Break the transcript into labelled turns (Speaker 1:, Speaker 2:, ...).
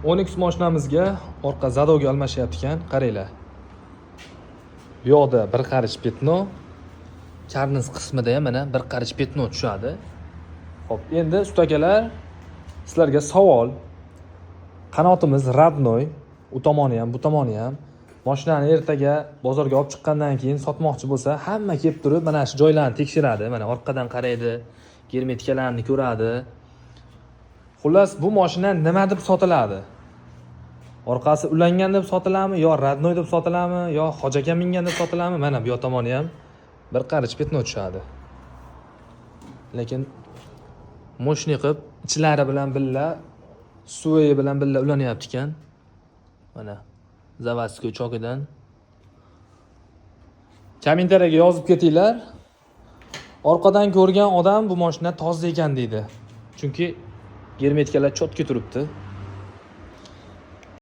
Speaker 1: Onix mashinamizga orqa задок ga almashyapti ekan, qaranglar. Bu yoqda bir qarich пятно, karniz qismida ham mana bir qarich пятно tushadi. Xo'p, endi usta akalar, sizlarga savol. Qanotimiz родной, u tomoni ham, bu tomoni ham. Mashinani ertaga bozorga olib chiqqandan keyin sotmoqchi bo'lsa, hamma kelib turib mana shu joylarni tekshiradi, mana orqadan qaraydi, germetikalarni ko'radi. Xullas, bu mashina nima deb sotiladi? Orqasi ulangan deb sotiladimi yo родной deb sotiladimi yo hoji aka mingan deb sotiladimi? Mana bu yoq tomoni ham bir qarich пятно tushadi. Lekin мощный qilib ichlari bilan birga, suvi bilan birga ulanyapti ekan. Mana заводской chokidan. Kommentariyaga yozib ketinglar. Orqadan ko'rgan odam bu mashina toza ekan deydi. Chunki germetikalar чётко turibdi.